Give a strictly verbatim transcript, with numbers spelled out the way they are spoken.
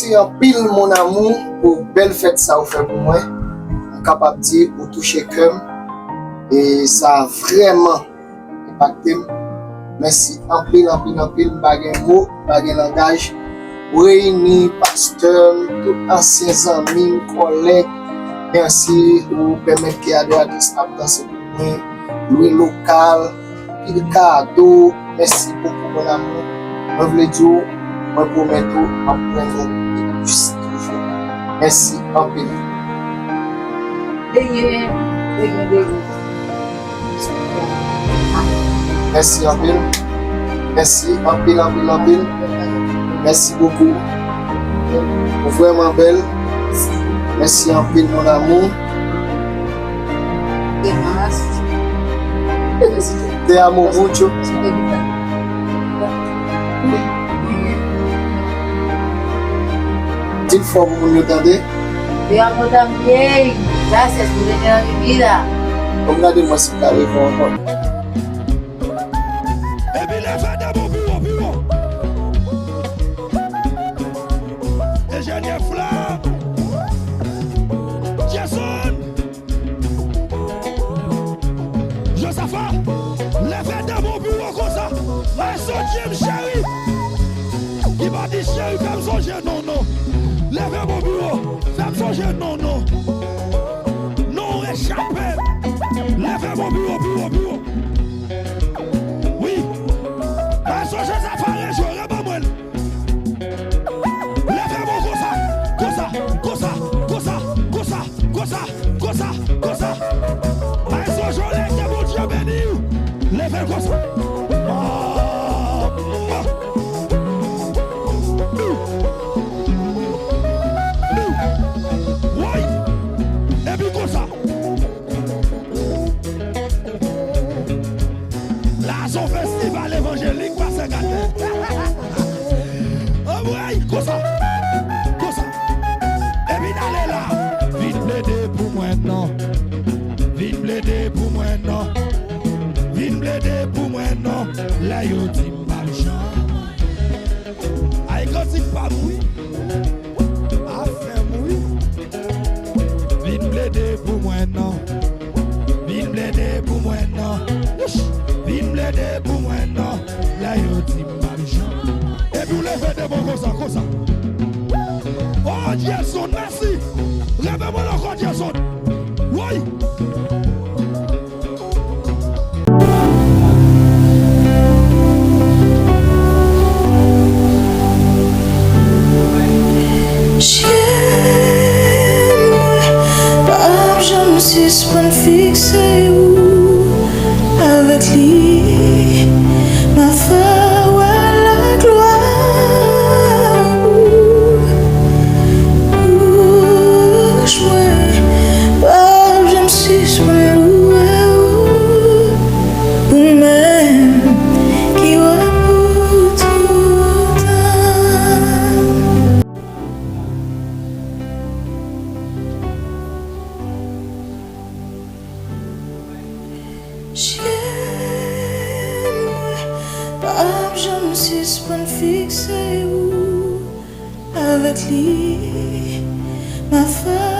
Mèsi anpil, mon amour, pou bèl fèt sa ou fè pou mwen. M kapab di ou touche kè m. E sa vrèman enpakte m. Mèsi anpil, anpil, anpil. M pa gen mo, m pa gen langaj. Reyini, pastè m, tout ansyen zanmi m, kòlèg, mèsi ou pèmèt ke adoratris ap danse pou mwen. Lwi lokal, pil kado, mèsi bokou, mon amour. Mwen vle di w, mwen pwomèt ou, m ap pran nou pi plis toujou. Mèsi anpil. Veye, veye, veye. Mèsi anpil. Mèsi anpil, anpil, anpil. Mèsi bokou. Ou vrèman bèl. Mèsi anpil, mon amour. Te amo mucho. Di l fò pou moun yo tande. Te amo también. Gracias por venir a mi vida. Bon, gade mwen si m ka reponn ankò. Epi leve de bon pi wo, pi wo. Enjenyè Fla. Jason. Josafa, leve de bon pi wo konsa. Maestro James cheri. Ki pa di cheri fè m sonje non, non. Leve bon pi wo. Fè m sonje non, non. Non, rechape. Leve bon pi wo, pi wo, pi wo. Wi. Maestro Josafa rejwe, reban mwen. Leve bon konsa, konsa, konsa, konsa, konsa, konsa, konsa, konsa. Maestro Jolè, ke Bondye beni w. Leve l konsa. Ah, ah. Woy! Epi konsa. La se yon festival evanjelik, pastè Gade. Anmwey, konsa. Konsa. Epi n ale la. Vin plede pou mwen non. Vin plede pou mwen non. Vin plede pou mwen non. Lè yo di m pa janm. Ay, kantik pa m wi. Afè m wi. Vin plede pou mwen non. Vin plede pou mwen non. Wouch! Vin plede pou mwen non. Lè yo di m pa m janm. Epi w leve de bon konsa, konsa. Oh, Jason, mèsi. Leve mwen ankò, Jason. Woy! Sye mwen p ap janm sispann fikse ou. Avèk li, m ap fè w wè laglwa ou. Bouch mwen p ap janm sispann louwe ou. Ou menm ki wè pou toutan. Sye mwen p ap janm sispann fikse ou. Avèk li, m ap fè